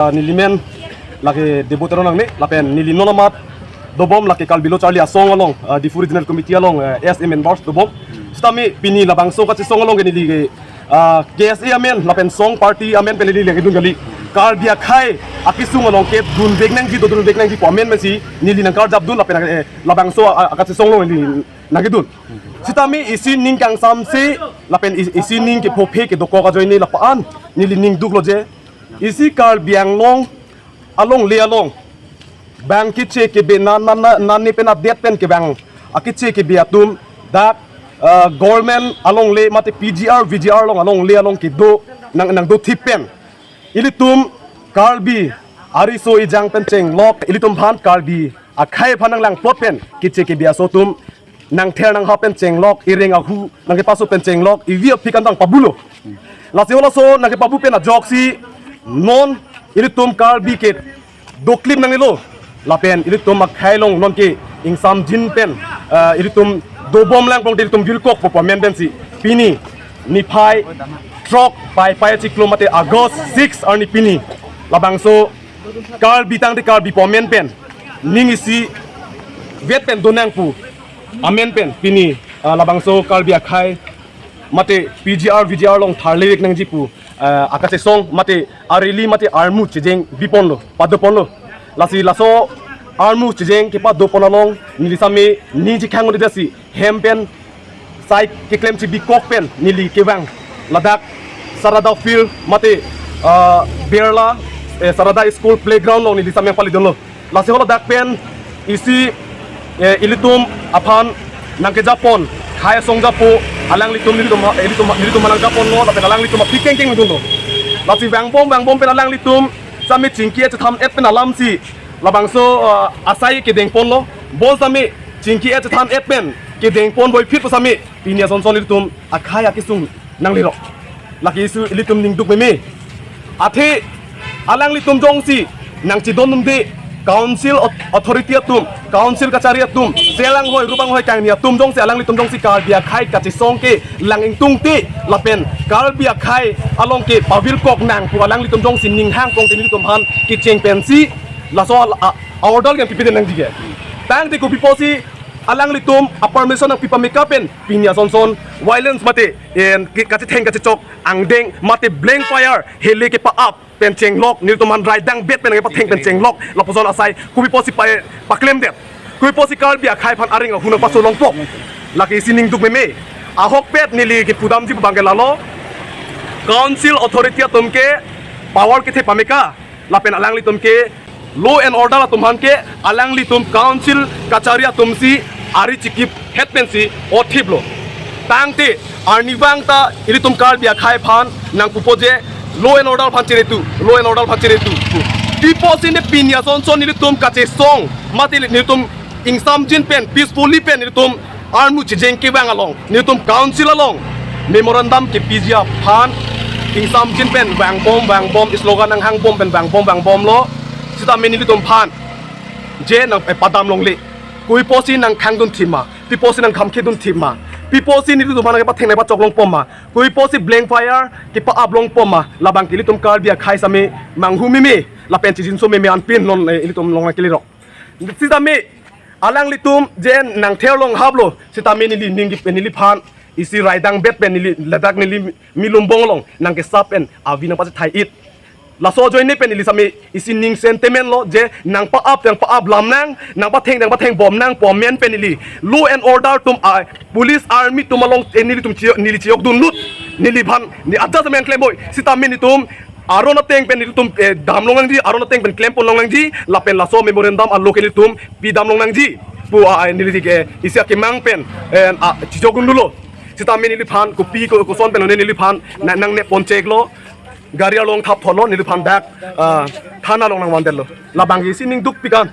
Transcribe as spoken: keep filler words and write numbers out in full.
Ah, neli men lake Debo Teron nangne, lapen neli non amat dobom lake Karbi Lo Charli Asong along, ah, Diphu Regional Committee along, eh, S A members dobom. Sitame pini labangso kachesong along ke neli ke, ah, K S A amen lapen song party amen pen neli lengdun kali. Karbi akhei akesung along kedun vek nangji, dodun vek nangji pu amen pensi neli nangkarjapdun lapen, eh, labangso, ah, kachesong along neli nangkedun. Sitame isi ning kangsamse lapen is-, isi ning kephophe kedokok ajoine lapu-an neli ningduklo je, isi Karbi Anglong alongle along bang keche kebe na, na, na, nane pen adet pen kevang akeche kebe atum dak, eh, government alongle mate P G R, V G R along alongle along kedo nang, nangdothip pen ilitum Karbi ariso ejang pen chenglok, ilitum aphan Karbi akhei aphan nanglangplot pen keche kebe aso atum nangther nanghap pen chenglok, ireng ahu nangkepaso pen chenglok, ivi aphi kantang pabulo. Lasi halaso nangkepabu pen ajoksi non ilitum Karbi ke doklim nangnelo. Lapen ilitum akhei along non ke ingsamjin pen, eh, ilitum dobom lang pong ilitum vilkokpo pu amen pensi pini niphai throk Paipai achiklo mate August six arni pini labangso Karbi tangte Karbi pu amen pen ning isivet pen donang pu amen pen pini, ah, labangso Karbi akhei mate P G R V G R along tharle vek nangji pu, ah, akachesong mate arili mate armu chejeng biponlo, padoponlo. Lasi laso armu chejeng kepadopon along neli sitame ning chekhang uli dasi hem pen sai keklem chebikok pen neli kevang ladak Sarada Field mate, ah, Birla, eh, Sarada School playground along neli sitame palidunlo. Lasi haladak pen isi, eh, ilitum aphan nangkejapon, khei asong japo, alanglitum nelitum, eh, ilitum, nelitum nangjaponlo, lapen alanglitum aphi kengkeng dunlo. Lasi vangbom, vangbom pen alanglitum sitame chingki-et chethan-et pen alamsi labangso, eh, asai kedengponlo, bonsitame chingki-et chethan-et pen kedengpon boiphit pu sitame pini asonson ilitum akhei akesung nanglirok. Lake isi ilitum ningduk meme. Athe alanglitum jongsi nangchedondunde council au-, authority atum, council kachari atum, selang hoi, rubang hoi kangni atum jongsi alanglitum jongsi Karbi akhei kachesong ke lang ingtungte lapen Karbi akhei along ke pavilkok nang pu alanglitum jongsi ninghang pongte nelitum aphan kecheng pensi laso al-, a, a order yang pipide nangji ke. Tangte kopi pusi alanglitum a permission nangpi pameka pen pini asonson violence mate en ke-, kachetheng kachechok angdeng mate blank fire hele kepa-ap pen chenglok, nelitum aphan raidang bet pen kepatheng pen chenglok, lapuson asai kopi pusi pa-, paklemdet, kopi pusi Karbi akhei aphan areng ahu nangpaso longpo. Lake isi ningduk meme. Ahokpet neli kepudamji abang ke lalo, council authority atum ke power kethe pameka, lapen alanglitum ke law and order atum aphan ke alanglitum council kachari atumsi ari chikip het pensi othiplo. Tangte arnivang ta ilitum Karbi akhei aphan nangpupo je law and order aphan cheretu, law and order aphan cheretu. Pi pusi ne pini asonson nelitum kachesong mate nelitum ingsamjin pen, peacefully pen nelitum armu chejeng kevang along, nelitum council along memorandum kepiji aphan ingsamjin pen vangbom, vangbom, slogan nanghangbom pen vangbom, vangbomlo. Sitame nelitum aphan je nang, eh, padam longle. Kopi pusi nangkhangdun thima, pi pusi nangkhamkhedun thima, pi pusi nelitum aphan kepatheng nangpachok longpo ma, kopi pusi blank fire kepa-ap longpo ma, labang ke ilitum Karbi akhei sitame manghu meme lapen chijinso meme anpin non, eh, ilitum along nangkelirok. Sitame alanglitum je nangther longhaplo, sitame neli ning, neliphan isi raidang bet pen neli ladak neli milumbong along nangkesap pen avi nangpachethai-et. Laso ajoine pen neli sitame isi ning sentiment lo je nangpa-ap nangpa-ap lam nang, nangpatheng nangpatheng bom nang pu amen pen neli law and order atum, a, police army atum along, eh, nelitum chi-, neli chiyokdunlut, neliphan ne aja sitame nangklem boi. Sitame nelitum aron ateng pen nelitum, eh, dam long nangji, aron ateng pen klempon long nangji, lapen laso memorandum alo ke nelitum pidam long nangji pu, ah, neli ke isi akemang pen, eh, ah, chijokdunlo. Sitame neliphan kopi ko-, koson pen lo neliphan na-, nangnepon cheklo, gari along thap thotlo, neliphan dak, ah, thana along nangvandetlo. Labang isi ningduk pikan.